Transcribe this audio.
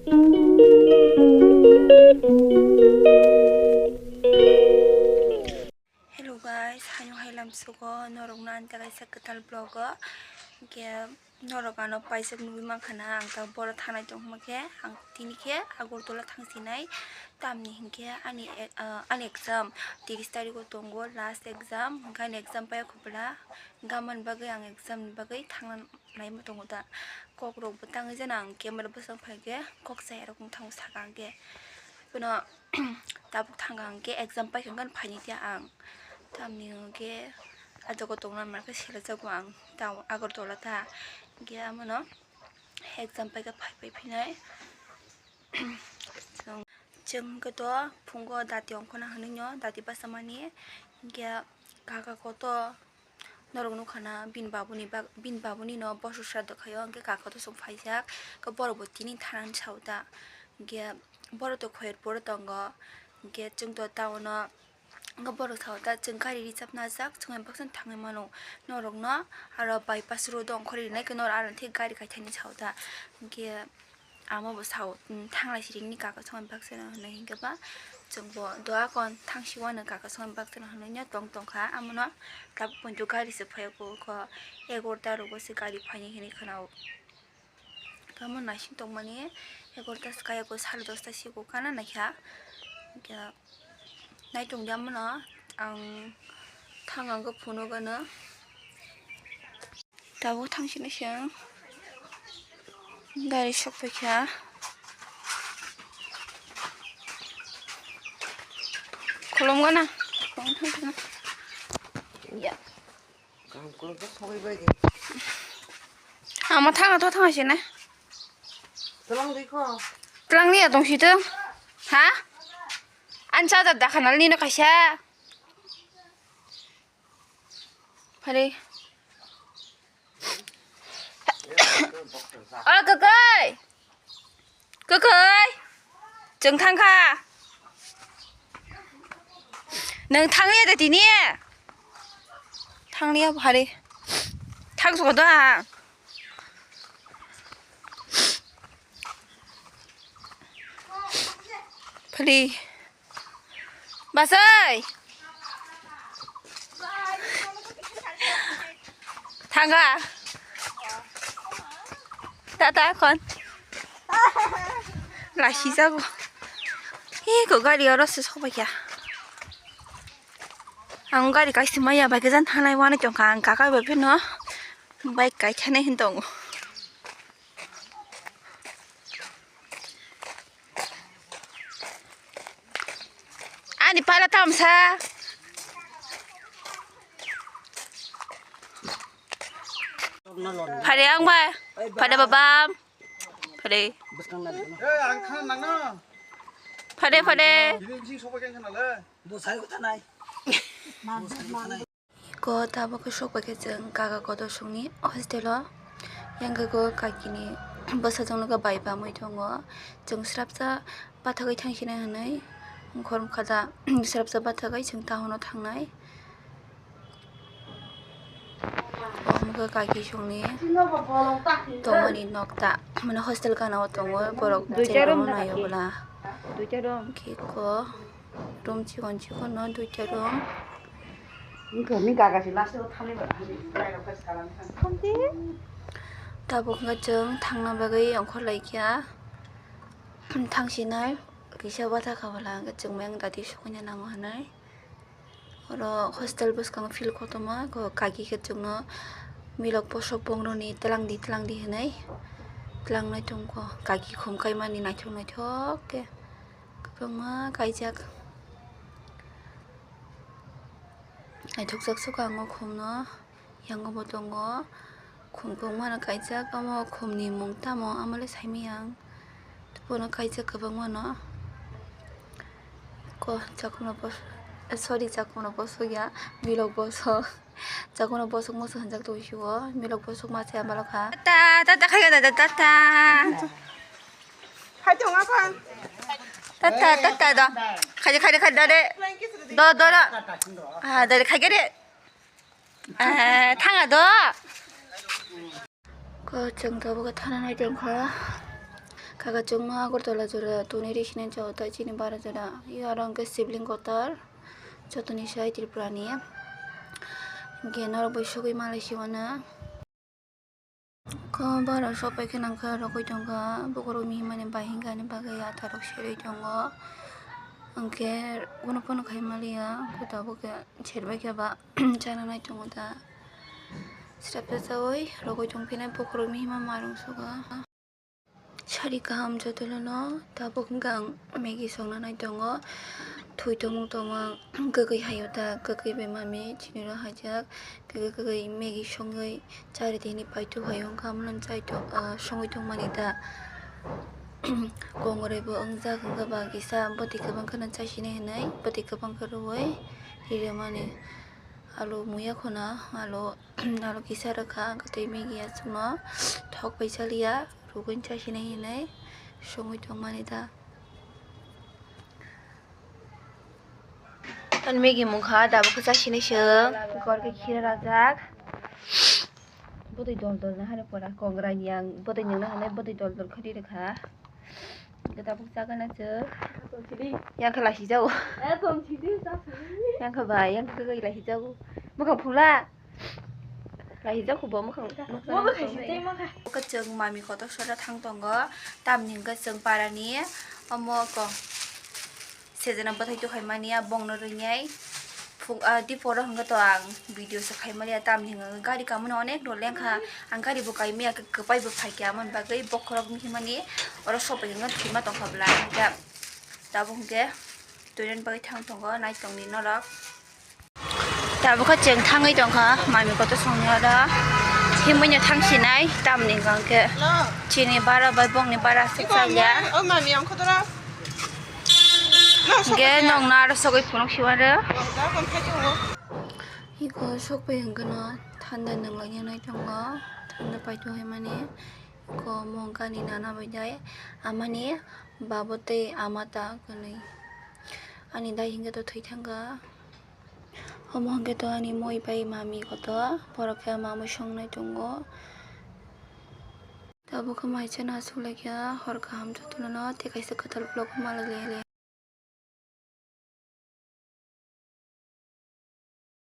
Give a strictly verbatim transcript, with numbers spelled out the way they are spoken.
Hello guys, haino hai lamsogo norokno ani kaisa kwtal vlog o. Hinkhe norok ano paijak nugwi mankha na, ang ta boro thanai tongma khe, ang tini khe Agartala thangsinai, tamni hinkhe ani e-, ah, ani exam tris tarikh o tongo, last exam, hinkhe ani exam paiya khobla, gamani bagwi ang exam ni bagwi thangna naima tongo da. Kok rok bo tangwi jana ang camera bwsang phai khe kok chaya rok wng thango saka ang khe. Bono tabuk thang ang khe exam paikha hwnkhe phaini tiya ang. Tamni hwnkhe ah jaga tongna manakhe selajago ang tao Agartala ta. Hinkhe amono exam paikha phai phai phinai. Chwng, chwng hwnkhe to phungo dati ongkhorna hwnwi no, dati bachamani. Hinkhe kaka koto norok nukha na bini babuni bag-, bini babuni no bosor sraddho khaio, hinkhe kaka to chwng phaijak, khe borok bo tini thanani sao ta, hinkhe borok to Khoyerpuro tongo, hinkhe chwng to town o, hinkhe borok sao ta chwng gari reserve najak, chwng hai baksa thangwi mano norok no, aro bypass road o ongkhorwi rinai khe norok aro thik gari kaithani sao ta, hinkhe. Amo bo sao, "Thanglai siringni kaka songni baksa no," hinwi hinkhe ba chwng bo doa kon thangsi wano kaka songni baksa no hinwi no tong tongkha. Amono tabuk ponto gari se phaiya kho, egarota rogo se gari phaini hinwi khwnao. Tamo naising tongmani egarota se kaya kho, sare dosta se kho kana naikha. Hinkhe naitung di amono ang thang ang khe phunuk ano. Tabuk thangsinai se gari sok paikha. Khulumgana. Ya. Kaham khulumkha sogwi bai di. Ama thangna to thangsinai. Twlang di kho. Twlang ni ya tongsi to. Ha? An charger dakhanal nino kaisa. Phari. O kwkwi. Kwkwi. Chwng thangkha. Nwng thangya de tini? Thangya phari. Thangsugo do ang. Phari. Basai. Thangkha. Tata kon. Lasi jago. Eko gari oro se sobaikha. Ang gari kaisa maya bai khe jan thanai wani tongkha ang kakai bai phano bike kai thanai hin tongo. Ani pala tamsa. Phare ang bai. Phare babam. Phare. Phare phare. Ko tabuk khe sok paikha chwng kaka kotor songni hostel o. Yang khe ko kakini bwsajwk no khe bai pamwi tongo. Chwng srapsa pathagwi thangsinai hwnwi khoroksa da srapsa pathagwi chwng town o thangnai. Omo khe kaki songni tongmani nokta mane hostel gana o tongo borok. Duita room naio bwla. Duita room. Khe ko room chikon chikon no duita room. Tabuk wngkha chwng thangna bagwi ongkhor laikha. Thangsinai kisa watha khabala hwnkhe chwng mayung dati sukuina nango hinwi. Oro hostel bwskango field kotorma kaki khe chwngno milok bosok bongrokni twlangdi twlangdi hinwi twlangnai tongkho. Kaki khum kaimani naithok naithok khe kwbangma kaijak. Naithokjak sukha ang o khumno. Yango bo tongo khum kwbangma no kaijak, omo khumni mung tamo amole saimanya ang. Bono kaijak kwbangma no. Ko chakhumno bos-, sorry, chakhumno bosok ya, milok bosok. Chakhumno bosok moso hinjak tong sio, milok bosok ma se amalo kha. Tata, tata, khai tata, tata. Hai tong apa? Tata, tata do. Khai, khai, khai, dade. Do, do, do. Ah, dade, khai, khai, de. Eh, thanga do. Ko chwng tabuk thana nai tongkha. Kaka chwngma Agartala jora tuni ri sinai chao ta chini bara jora. Iyo aro hwnkhe sibling kotor jotoni sai Tripura ni. Hwnkhe norok bai sogwi malai si mano. Ko bara sopai khe nangkha rogwi tongkha. Bokhorok mihimani bai hinkhani bagwi atharok serwi tongo. Hwnkhe uno phano khai maliya. Hwnkhe tabuk khe serbai khe ba chana nai tongo da. Srapsa chaui rogwi tongphinai bokhorok mihima marung sugo. Sari kaham jotono no tabuk hwnkhe ang Maggie songna nai tongo. Thwi tongmung tongmung kwkwi haio ta, kwkwi bai mami chini rok haijak. Kwkwi kwkwi Maggie songwi chari tini paithu haio wngkha, amoni chai tong, ah, songwi tongmani ta. Kongoroi bo wngjak wngkha ba kisa bwtwi kwbang kheno chasinai hinwi, bwtwi kwbang khe rwui rirwmani. Alu muya khuna, alu, alu kisa rwkha, hwnkhe tei Maggie aswkno thok bai chaliya, rugwini chasinai hinwi songwi tongmani da. Ani Maggie mungkha, dabukhe chasinai se, khe khira rajak. Bwtwi dol dol na hwnwi pora, kongra yang bwtwi nungna hwnwi bwtwi dol dol khe ri rwkha. Hwnkhe tabuk chagana chwng. Yang khe laisijao. Yang khe bai, yang khe laisijao. Mwkhang phula. Laisijao khubo mwkhang. Mwkhang laisijao, mwkhang. Oke, chwng mami kotor sora thang tongo. Tamni hwnkhe chwng parani omo ko. Sejana bwthai tukhai mani a bongno rwngyai. Phung, ah, diporo hwnkhe to ang video se khai mani a, tamni hwnkhe gari kamano onek dol lengkha. Ang gari bo kai maya, kwpai bo phaikha, amoni bagwi bokhorok mihimani oro sopai hwnkhe thwima tongkha bwla. Hwnkhe tabuk hwnkhe toilet bagwi thang tongo, nai tongni norok. Tabukhe chwng thangwi tongkha, mami kotor songni oro. Himwi no thangsinai, tamni hwnkhe chini bara bai bongni bara aswk chalya. O mami, ang kotor. Hwnkhe nokna aro sogwi phunuk siwaro. Iko sokbai hwnkhe no thanda nwnglai nai tongo, thanda paithu hai mani. Iko mungkani nana bai dai amani babo tei ama ta kwnwi. Ani dai hwnkhe to thwi thangkha. Omo hwnkhe to ani moi bai mami kotor, borok khe mamwi songnai tongo. Tabuk khe mai chana aswk laikha, hor kaham jotono no tei kaisa kwtal vlog ma lai le.